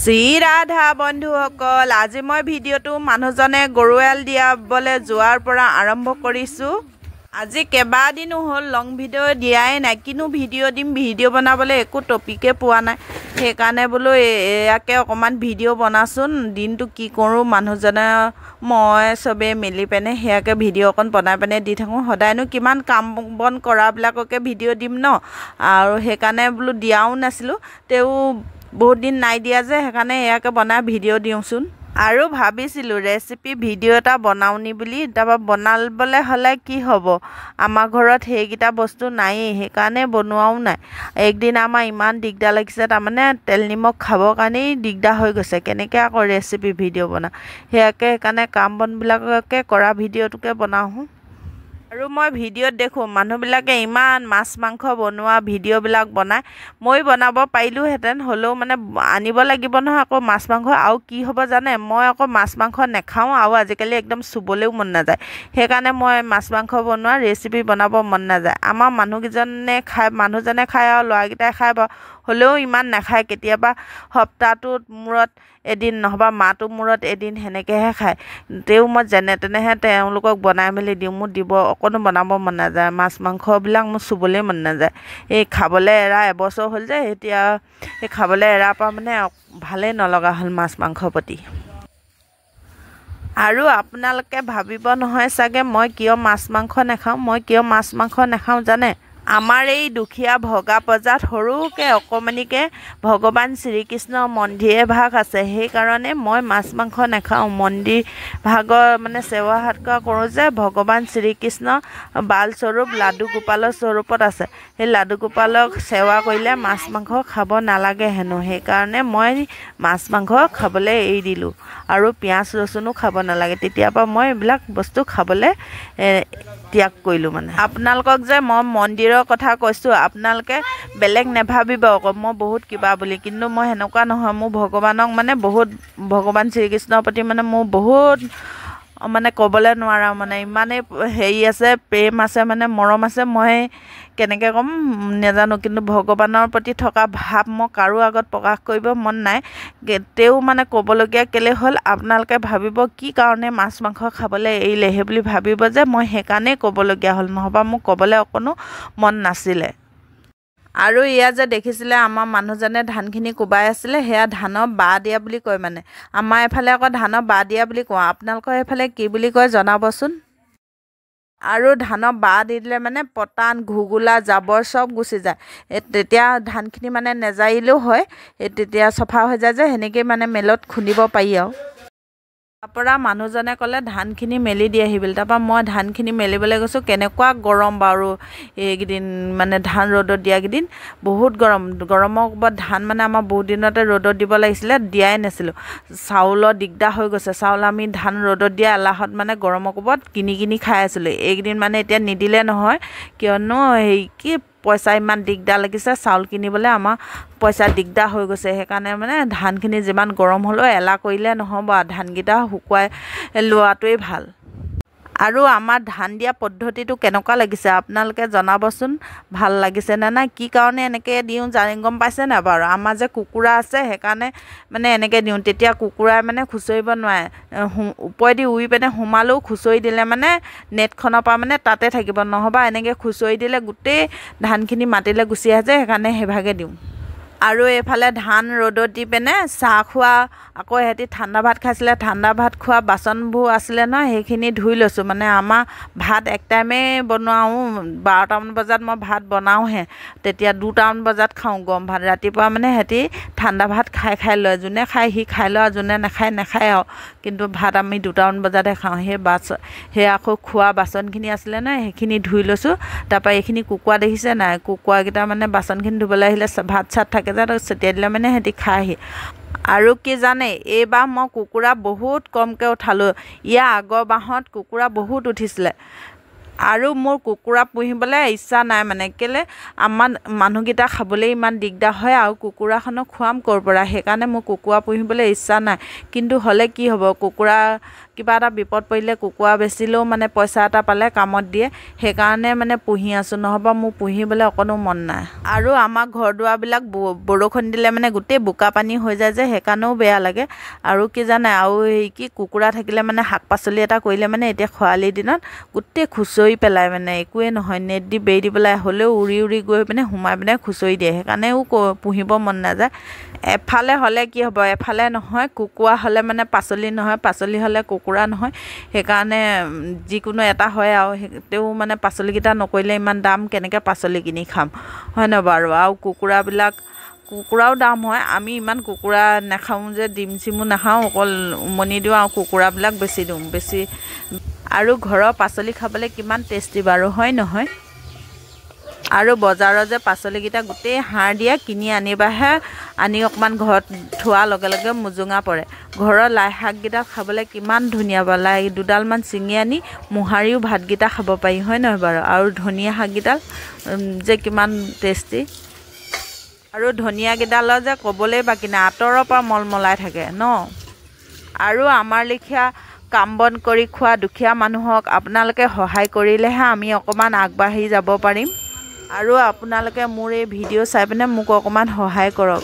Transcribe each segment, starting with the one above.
শ্ৰী ৰাধা বন্ধুসকল, আজি মই ভিডিঅ'টো মানুহজনে গৰুৱাল দিয়াবলৈ যোৱাৰ পৰা আৰম্ভ কৰিছোঁ। আজি কেইবাদিনো হ'ল লং ভিডিঅ' দিয়াই নাই, কিনো ভিডিঅ' দিম, ভিডিঅ' বনাবলৈ একো টপিকে পোৱা নাই। সেইকাৰণে বোলো ইয়াকে অকণমান ভিডিঅ' বনাচোন, দিনটো কি কৰোঁ মানুহজনে মই চবেই মিলি পেনে সেয়াকে ভিডিঅ' অকণ বনাই পেনে দি থাকোঁ। সদায়নো কিমান কাম বন কৰাবিলাককে ভিডিঅ' দিম ন, আৰু সেইকাৰণে বোলো দিয়াও নাছিলোঁ, তেওঁ বহুত দিন নাই দিয়া যে, সেইকাৰণে ইয়াকে বনাই ভিডিঅ' দিওঁচোন। আৰু ভাবিছিলোঁ ৰেচিপি ভিডিঅ' এটা বনাওঁ নি বুলি, তাৰপৰা বনাবলৈ হ'লে কি হ'ব, আমাৰ ঘৰত সেইকেইটা বস্তু নায়েই, সেইকাৰণে বনোৱাও নাই। একদিন আমাৰ ইমান দিগদাৰ লাগিছে, তাৰমানে তেল নিমখ খাবৰ কাৰণেই দিগদাৰ হৈ গৈছে, কেনেকৈ আকৌ ৰেচিপি ভিডিঅ' বনাওঁ। সেয়াকে সেইকাৰণে কাম বনবিলাককে কৰা ভিডিঅ'টোকে বনাওঁ। আৰু মই ভিডিঅ'ত দেখোঁ মানুহবিলাকে ইমান মাছ মাংস বনোৱা ভিডিঅ'বিলাক বনায়, ময়ো বনাব পাৰিলোঁহেঁতেন, হ'লেও মানে আনিব লাগিব নহয় আকৌ মাছ মাংস। আৰু কি হ'ব জানে, মই আকৌ মাছ মাংস নাখাওঁ আৰু আজিকালি একদম চুবলৈও মন নাযায়, সেইকাৰণে মই মাছ মাংস বনোৱা ৰেচিপি বনাব মন নাযায়। আমাৰ মানুহকেইজনে খায়, মানুহজনে খায় আৰু ল'ৰাকেইটাই খায় বাৰু, হ'লেও ইমান নাখায়, কেতিয়াবা সপ্তাহটোত মূৰত এদিন নহ'বা মাহটোৰ মূৰত এদিন সেনেকৈহে খায়। তেও মই যেনে তেনেহে তেওঁলোকক বনাই মেলি দিওঁ, মোৰ দিব অকণো বনাব মন নাযায়, মাছ মাংসবিলাক মোৰ চুবলৈ মন নাযায়। এই খাবলৈ এৰা এবছৰ হ'ল যে, এতিয়া এই খাবলৈ এৰাৰ পৰা মানে ভালেই নলগা হ'ল মাছ মাংসৰ প্ৰতি। আৰু আপোনালোকে ভাবিব নহয় চাগে মই কিয় মাছ মাংস নাখাওঁ, মই কিয় মাছ মাংস নাখাওঁ জানে? আমাৰ এই দুখীয়া ভগা পজাত সৰুকৈ অকণমানিকৈ ভগৱান শ্ৰীকৃষ্ণৰ মন্দিৰ এভাগ আছে, সেইকাৰণে মই মাছ মাংস নাখাওঁ। মন্দিৰ ভাগৰ মানে সেৱা সৎকাৰ কৰোঁ যে, ভগৱান শ্ৰীকৃষ্ণ বালস্বৰূপ লাডু গোপালৰ স্বৰূপত আছে, সেই লাডু গোপালক সেৱা কৰিলে মাছ মাংস খাব নালাগে হেনো, সেইকাৰণে মই মাছ মাংস খাবলৈ এৰি দিলোঁ। আৰু পিঁয়াজ ৰচুনো খাব নালাগে, তেতিয়াৰ পৰা মই এইবিলাক বস্তু খাবলৈ ত্যাগ কৰিলোঁ। মানে আপোনালোকক যে মই মন্দিৰৰ কথা কৈছোঁ, আপোনালোকে বেলেগ নাভাবিব আকৌ মই বহুত কিবা বুলি, কিন্তু মই সেনেকুৱা নহয়। মোৰ ভগৱানক মানে বহুত, ভগৱান শ্ৰীকৃষ্ণৰ প্ৰতি মানে মোৰ বহুত মানে ক'বলৈ নোৱাৰা মানে ইমানেই হেৰি আছে, প্ৰেম আছে, মানে মৰম আছে, মই কেনেকৈ ক'ম নাজানো, কিন্তু ভগৱানৰ প্ৰতি থকা ভাৱ মই কাৰো আগত প্ৰকাশ কৰিব মন নাই। তেওঁ মানে ক'বলগীয়া কেলৈ হ'ল, আপোনালোকে ভাবিব কি কাৰণে মাছ মাংস খাবলৈ এৰিলে সেই বুলি ভাবিব যে, মই সেইকাৰণেই ক'বলগীয়া হ'ল, নহ'বা মোক ক'বলৈ অকণো মন নাছিলে। আৰু ইয়াত যে দেখিছিলে আমাৰ মানুহজনে ধানখিনি কোবাই আছিলে, সেয়া ধানৰ বাঁহ দিয়া বুলি কয়, মানে আমাৰ এইফালে আকৌ ধানৰ বাঁহ দিয়া বুলি কওঁ, আপোনালোকৰ এইফালে কি বুলি কয় জনাবচোন। আৰু ধানৰ বাঁহ দি দিলে মানে পতান ঘুগুলা জাবৰ চব গুচি যায়, তেতিয়া ধানখিনি মানে নেজাৰিলেও হয়, তেতিয়া চফা হৈ যায় যে, সেনেকৈয়ে মানে মেলত খুন্দিব পাৰি। আৰু তাৰপৰা মানুহজনে ক'লে ধানখিনি মেলি দি আহিবলৈ, তাৰপৰা মই ধানখিনি মেলিবলৈ গৈছোঁ। কেনেকুৱা গৰম বাৰু এইকেইদিন, মানে ধান ৰ'দত দিয়াকেইদিন বহুত গৰম, গৰমৰ কোবত ধান মানে আমাৰ বহুত দিনতে ৰ'দত দিব লাগিছিলে, দিয়াই নাছিলোঁ, চাউলৰ দিগদাৰ হৈ গৈছে। চাউল আমি ধান ৰ'দত দিয়া এলাহত মানে গৰমৰ কোবত কিনি কিনি খাই আছিলোঁ। এইকেইদিন মানে এতিয়া নিদিলে নহয়, কিয়নো হেৰি কি পইচা ইমান দিগদাৰ লাগিছে, চাউল কিনিবলৈ আমাৰ পইচা দিগদাৰ হৈ গৈছে, সেইকাৰণে মানে ধানখিনি যিমান গৰম হ'লেও এলাহ কৰিলে নহ'ব আৰু, ধানকেইটা শুকুৱাই লোৱাটোৱেই ভাল। আৰু আমাৰ ধান দিয়া পদ্ধতিটো কেনেকুৱা লাগিছে আপোনালোকে জনাবচোন, ভাল লাগিছে নে নাই, কি কাৰণে এনেকৈ দিওঁ জানি গম পাইছে নাই বাৰু? আমাৰ যে কুকুৰা আছে, সেইকাৰণে মানে এনেকৈ দিওঁ, তেতিয়া কুকুৰাই মানে খুঁচৰিব নোৱাৰে, ওপৰেদি উৰি পিনে সোমালেও খুঁচৰি দিলে মানে নেটখনৰ পৰা মানে তাতে থাকিব, নহ'বা এনেকৈ খুঁচৰি দিলে গোটেই ধানখিনি মাটিলৈ গুচি আহে যে, সেইকাৰণে সেইভাগে দিওঁ। আৰু এইফালে ধান ৰ'দত দি পিনে চাহ খোৱা, আকৌ সিহঁতি ঠাণ্ডা ভাত খাইছিলে, ঠাণ্ডা ভাত খোৱা বাচনবোৰ আছিলে নহয়, সেইখিনি ধুই লৈছোঁ। মানে আমাৰ ভাত এক টাইমেই বনাওঁ, 12টামান বজাত মই ভাত বনাওঁহে, তেতিয়া 2টামান বজাত খাওঁ গৰম ভাত। ৰাতিপুৱা মানে সিহঁতি ঠাণ্ডা ভাত খাই খাই লয়, যোনে খায় সি খাই লয়, যোনে নাখায় নাখায় আৰু, কিন্তু ভাত আমি 2টামান বজাতহে খাওঁ। সেই বাচন, সেই আকৌ খোৱা বাচনখিনি আছিলে নহয়, সেইখিনি ধুই লৈছোঁ। তাৰপৰা এইখিনি কুকুৰা দেখিছে নাই, কুকুৰাকেইটা মানে বাচনখিনি ধুবলৈ আহিলে ভাত চাত থাকে যে, ছটিয়াই দিলে মানে সিহঁতি খায়হি। আৰু কি জানে, এইবাৰ মই কুকুৰা বহুত কমকৈ উঠালোঁ, ইয়াৰ আগৰ বাঁহত কুকুৰা বহুত উঠিছিলে। আৰু মোৰ কুকুৰা পুহিবলৈ ইচ্ছা নাই, মানে কেলৈ আমাৰ মানুহকেইটা খাবলৈ ইমান দিগদাৰ হয় আৰু কুকুৰাখনক খুৱাম ক'ৰ পৰা, সেইকাৰণে মোৰ কুকুৰা পুহিবলৈ ইচ্ছা নাই। কিন্তু হ'লে কি হ'ব, কুকুৰা কিবা এটা বিপদ পৰিলে কুকুৰা বেচিলেও মানে পইচা এটা পালে কামত দিয়ে, সেইকাৰণে মানে পুহি আছোঁ, নহ'বা মোৰ পুহিবলৈ অকণো মন নাই। আৰু আমাৰ ঘৰ দুৱাৰবিলাক বৰষুণ দিলে মানে গোটেই বোকা পানী হৈ যায় যে, সেইকাৰণেও বেয়া লাগে। আৰু কি জানে, আৰু এই কি কুকুৰা থাকিলে মানে শাক পাচলি এটা কৰিলে মানে এতিয়া খৰালি দিনত গোটেই খুচৰি পেলাই, মানে একোৱেই নহয়, নেট দি বেৰি দি পেলাই হ'লেও উৰি উৰি গৈ পিনে সোমাই পিনে খুচৰি দিয়ে, সেইকাৰণেও পুহিব মন নাযায়। এফালে হ'লে কি হ'ব, এফালে নহয়, কুকুৰা হ'লে মানে পাচলি নহয়, পাচলি হ'লে কুকুৰা নহয়, সেইকাৰণে যিকোনো এটা হয় আৰু। তেওঁ মানে পাচলিকেইটা নকৰিলে ইমান দাম কেনেকৈ পাচলি কিনি খাম, হয় নহয় বাৰু? আৰু কুকুৰাবিলাক, কুকুৰাও দাম হয়, আমি ইমান কুকুৰা নাখাওঁ যে, ডিম চিমো নাখাওঁ, অকল উমনি দিওঁ আৰু কুকুৰাবিলাক বেচি দিওঁ বেছি। আৰু ঘৰৰ পাচলি খাবলৈ কিমান টেষ্টি বাৰু, হয় নহয়? আৰু বজাৰৰ যে পাচলিকেইটা গোটেই সাৰ দিয়া, কিনি আনিবাহে, আনি অকণমান ঘৰত থোৱাৰ লগে লগে মোজোঙা পৰে। ঘৰৰ লাই শাককেইটা খাবলৈ কিমান ধুনীয়া বাৰু, লাই দুডালমান ছিঙি আনি মোহাৰিও ভাতকেইটা খাব পাৰি, হয় নহয় বাৰু? আৰু ধনিয়া শাককেইডাল যে কিমান টেষ্টি। আৰু ধনিয়াকেইডালৰ যে ক'বলৈ বাকী নাই, আঁতৰৰ পৰা মলমলাই থাকে ন। আৰু আমাৰ লেখীয়া কাম বন কৰি খোৱা দুখীয়া মানুহক আপোনালোকে সহায় কৰিলেহে আমি অকণমান আগবাঢ়ি যাব পাৰিম। আৰু আপোনালোকে মোৰ এই ভিডিঅ' চাই পিনে মোক অকণমান সহায় কৰক,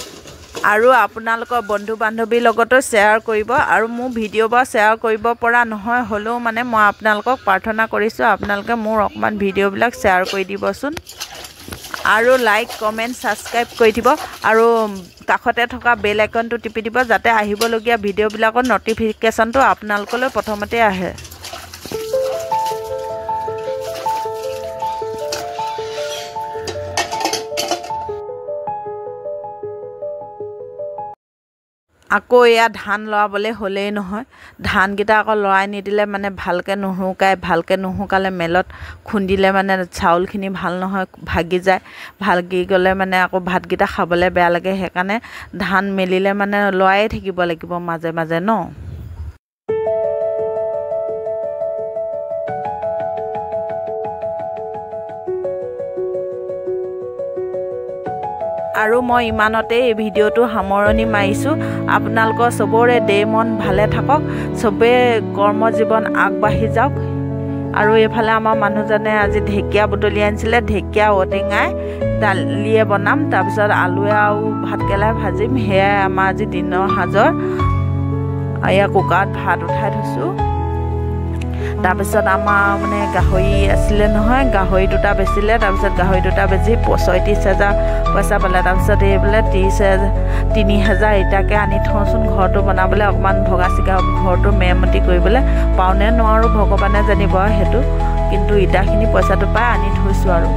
আৰু আপোনালোকৰ বন্ধু বান্ধৱীৰ লগতো শ্বেয়াৰ কৰিব। আৰু মোৰ ভিডিঅ' বাৰু শ্বেয়াৰ কৰিব পৰা নহয়, হ'লেও মানে মই আপোনালোকক প্ৰাৰ্থনা কৰিছোঁ, আপোনালোকে মোৰ অকণমান ভিডিঅ'বিলাক শ্বেয়াৰ কৰি দিবচোন। আৰু লাইক কমেণ্ট ছাবস্ক্ৰাইব কৰি দিব, আৰু কাষতে থকা বেল আইকনটো টিপি দিব, যাতে আহিবলগীয়া ভিডিঅ'বিলাকৰ ন'টিফিকেশ্যনটো আপোনালোকলৈ প্ৰথমতে আহে। আকৌ এয়া ধান লৰাবলৈ হ'লেই নহয়, ধানকেইটা আকৌ লৰাই নিদিলে মানে ভালকৈ নুশুকায়, ভালকৈ নুশুকালে মেলত খুন্দিলে মানে চাউলখিনি ভাল নহয়, ভাগি যায়, ভাগি গ'লে মানে আকৌ ভাতকেইটা খাবলৈ বেয়া লাগে। সেইকাৰণে ধান মেলিলে মানে লৰায়ে থাকিব লাগিব মাজে মাজে ন। আৰু মই ইমানতে এই ভিডিঅ'টো সামৰণি মাৰিছোঁ। আপোনালোকৰ চবৰে দেহ মন ভালে থাকক, চবেই কৰ্মজীৱন আগবাঢ়ি যাওক। আৰু এইফালে আমাৰ মানুহজনে আজি ঢেকীয়া বুটলি আনিছিলে, ঢেকীয়া ঔটেঙাই দালিয়ে বনাম, তাৰপিছত আলুৱে আৰু ভাতকেৰেলাই ভাজিম। সেয়াই আমাৰ আজি দিনৰ সাজৰ। এয়া কুকাৰত ভাত উঠাই থৈছোঁ। তাৰপিছত আমাৰ মানে গাহৰি আছিলে নহয়, গাহৰি দুটা বেচিলে, তাৰপিছত গাহৰি দুটা বেচি 36,000 পইচা পালে। তাৰপিছত এই বোলে 30,000 3,000 ইটাকে আনি থওঁচোন, ঘৰটো বনাবলৈ অকণমান ভগা চিগা ঘৰটো মেৰামতি কৰিবলৈ পাওঁনে নোৱাৰোঁ ভগৱানে জানিব আৰু সেইটো, কিন্তু ইটাখিনি পইচাটো পাই আনি থৈছোঁ আৰু।